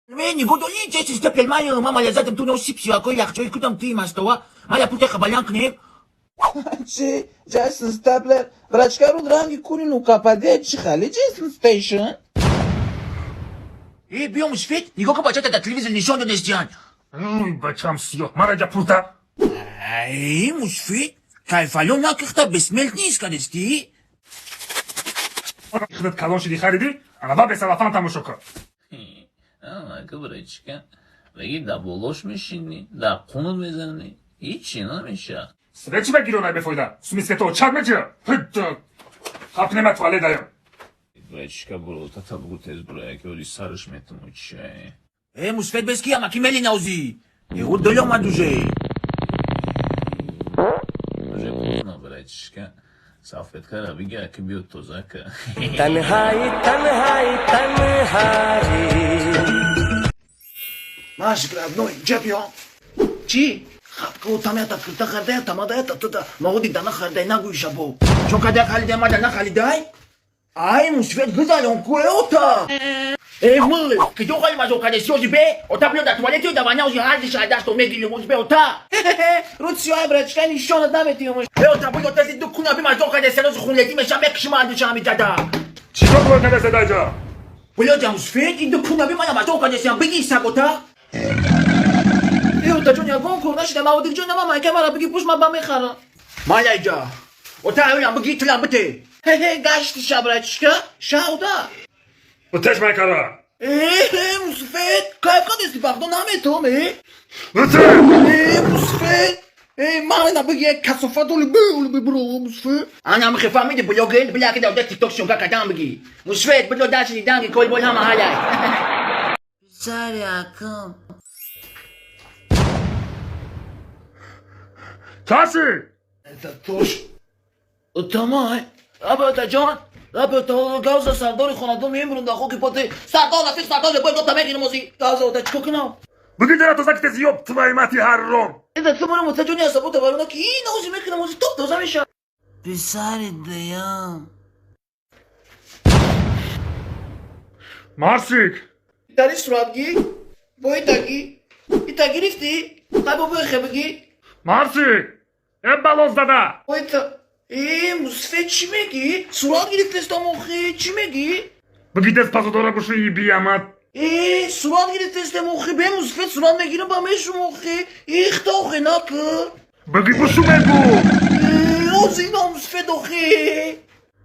Нигоҳ дори чест пелмани мама ляззатам ту носипси акои яхчои кудам ти мастова мая путе қабалян кнем. Чи, Джейсон Стаплер, врачка руд ранги курину кападе, чихали Джейсон Стейшн? Э, биё мусфет, нигоҳ кун бачата дар телевизор нишон додестиян. Бачам сиёҳ, мара ҷа пурта. Ай, мусфет, кайфало накихта бессмертный кадести? Худат калон шиди харидӣ, ана ба бесалафан тамошо кун. Ака брачка, баги дар болош мешинӣ, дар қунут мезанӣ, ҳичи намеша. Свет чи ба гиронай бефоида? Суми свето чак мечира. Хапнема туалет даём. Брачка, буро, тата бугу тез буро, яки оди сараш метуму чай. Э, мусфет без ки амаки мели наузи. Э, долё мадуже. Уже поздно, брачка. Салфеткара биги, аки биё тоза ка. तन्हाई तन्हाई तन्हाई. Маш родной, ҷабиё. Чи? Хапка утамята кирта хардая тамадая татата маводи дана хардай нагуи шабо. Чон када халидай мада нахалидай? Ай, мусфет гизалон куэ ота. Э, мыл, кидо хали мазо каде сиози бе, ота биё да туалети да ваня ози ҳарди шайдашто мегили ози бе ота. Руд сиёҳ брачка нишонат наметиёмаш. Э, ота биё тази ду куна би мазо каде сенози хунлети меша мекшима андиша ами дада. Чикор кор кадасе даҷа? Биё ҷа мусфет, ин ду куна би мана мазо каде сиям биги сагота. Э, ота ҷон ягон кор нашида маводик ҷон нама майка мара биги пуш ма ба мехарам. Малайҷа. Ота аюлам биги тулам бите. Хе-хе, гашти ша брачка, шауда. Утеш майкара. Э, мусфет, кайф кадести бахдо наметом, э? Уте! Э, мусфет, э, мана биги як касофат оли бе, оли бро, мусфет. Ана михе фамиди блогер, бля кида ода тикток съёмка кардам биги. Мусфет, било даши данги кол бол ҳама ҳалай. Писари акам. Часи? Это тош. Тамай. Аба ҷон, аба та гауза сардори хонадон мемрун да хоки поти. Сардор рафиқ сардор бой дота мегирим ози. Гауза ота чико кунам? Буги дара тоза китези ёб твои мати ҳарром. Это тумурум ота ҷони асабота варуна ки ин ози мекунам ози топ тоза меша. Писари даям. Марсик! Дари суратги, бо итаги, ита гирифтӣ, қай бо бӯи хебиги. Марсик! Э балоз дада! Бо ита. Э, мусфет чӣ мегӣ? Сурат гирифтестам охи, чӣ мегӣ? Буги дез пазодора буши биямат. Э, сурат гирифтестем охи, бе мусфет сурат мегирам ба мешум охи. Ихта охи накы. Буги бушу мегу! Э, озина мусфет охи.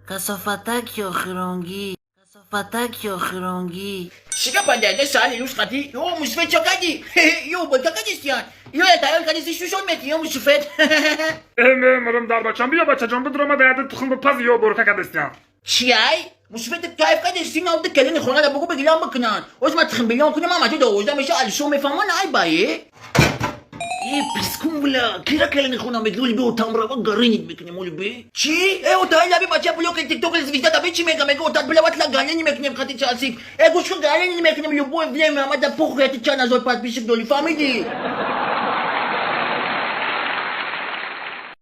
Касофатаки охиронгӣ. Касофатаки охиронгӣ. Шига пандяде сали юсқати. Ё мусфет чакади. Ё бакакадистиян. Ё таёл кадиси шушон мети ё мусфет. Э мемурам дар бачам биё бачаҷон бидрома даяда тухм бипаз ё бурка кадестиян. Чиай? Мусфет кайф кадисти нав дикелини хона да бугу бигилам бикунан. Оз ма тухм билён кунам ама ҷо дозда меша алишо мефаҳман ай бае. Э, пискун бля, кира келини хона меги оли бе отам рава гаринит мекунем оли бе. Чи? Э, ота лаби бача блок тикток звезда да бе чи мега мега отат бля ватла галени мекунем хати часик. Э, гӯш кун галени мекунем любое время, ама да похуй ти чан азой подписчик доли фамили.